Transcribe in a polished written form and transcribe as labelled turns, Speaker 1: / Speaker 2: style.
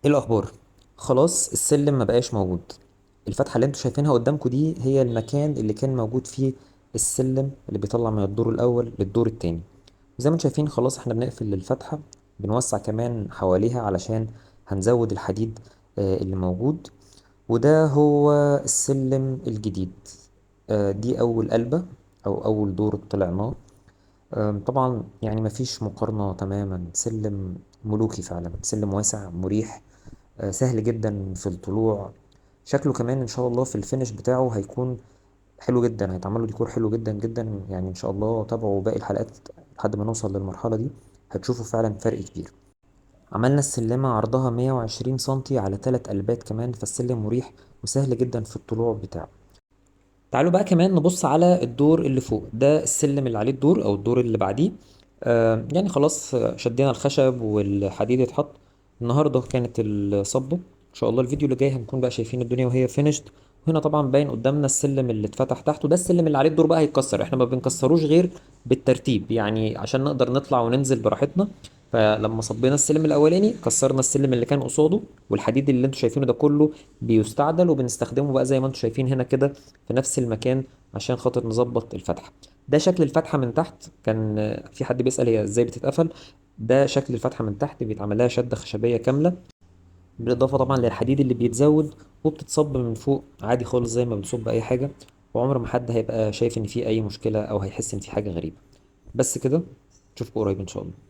Speaker 1: ايه الاخبار؟ خلاص السلم ما بقاش موجود. الفتحة اللي انتوا شايفينها قدامكم دي هي المكان اللي كان موجود فيه السلم اللي بيطلع من الدور الاول للدور التاني. وزي ما انتوا شايفين خلاص احنا بنقفل الفتحة، بنوسع كمان حواليها علشان هنزود الحديد اللي موجود. وده هو السلم الجديد. دي اول قلبة او اول دور طلعناه. طبعا مفيش مقارنة تماما، سلم ملوكي فعلا، سلم واسع مريح، سهل جدا في الطلوع. شكله كمان ان شاء الله في الفينش بتاعه هيكون حلو جدا، هيتعمل له ديكور حلو جدا جدا. ان شاء الله تابعوا باقي الحلقات لحد ما نوصل للمرحلة دي، هتشوفوا فعلا فرق كبير. عملنا السلمة عرضها 120 سنتي على 3 قلبات كمان، فالسلم مريح وسهل جدا في الطلوع بتاعه. تعالوا بقى كمان نبص على الدور اللي فوق، ده السلم اللي عليه الدور او الدور اللي بعديه. خلاص، شدينا الخشب والحديد اتحط. النهارده كانت الصبة، ان شاء الله الفيديو اللي جاي هنكون بقى شايفين الدنيا وهي فينيشد. وهنا طبعا باين قدامنا السلم اللي اتفتح تحته، ده السلم اللي عليه الدور بقى هيتكسر. احنا ما بنكسروش غير بالترتيب عشان نقدر نطلع وننزل براحتنا. فلما صبينا السلم الاولاني كسرنا السلم اللي كان قصاده، والحديد اللي انتوا شايفينه ده كله بيستعدل وبنستخدمه بقى زي ما انتوا شايفين هنا كده في نفس المكان عشان خاطر نظبط الفتحة. ده شكل الفتحة من تحت، كان في حد بيسأل هي ازاي بتتقفل. ده شكل الفتحة من تحت، بيتعمل لها شدة خشبية كاملة، بالإضافة طبعا للحديد اللي بيتزود، وبتتصب من فوق عادي خالص زي ما بنصب أي حاجة، وعمر ما حد هيبقى شايف إن في أي مشكلة أو هيحس إن في حاجة غريبة. بس كده، نشوفكم قريب إن شاء الله.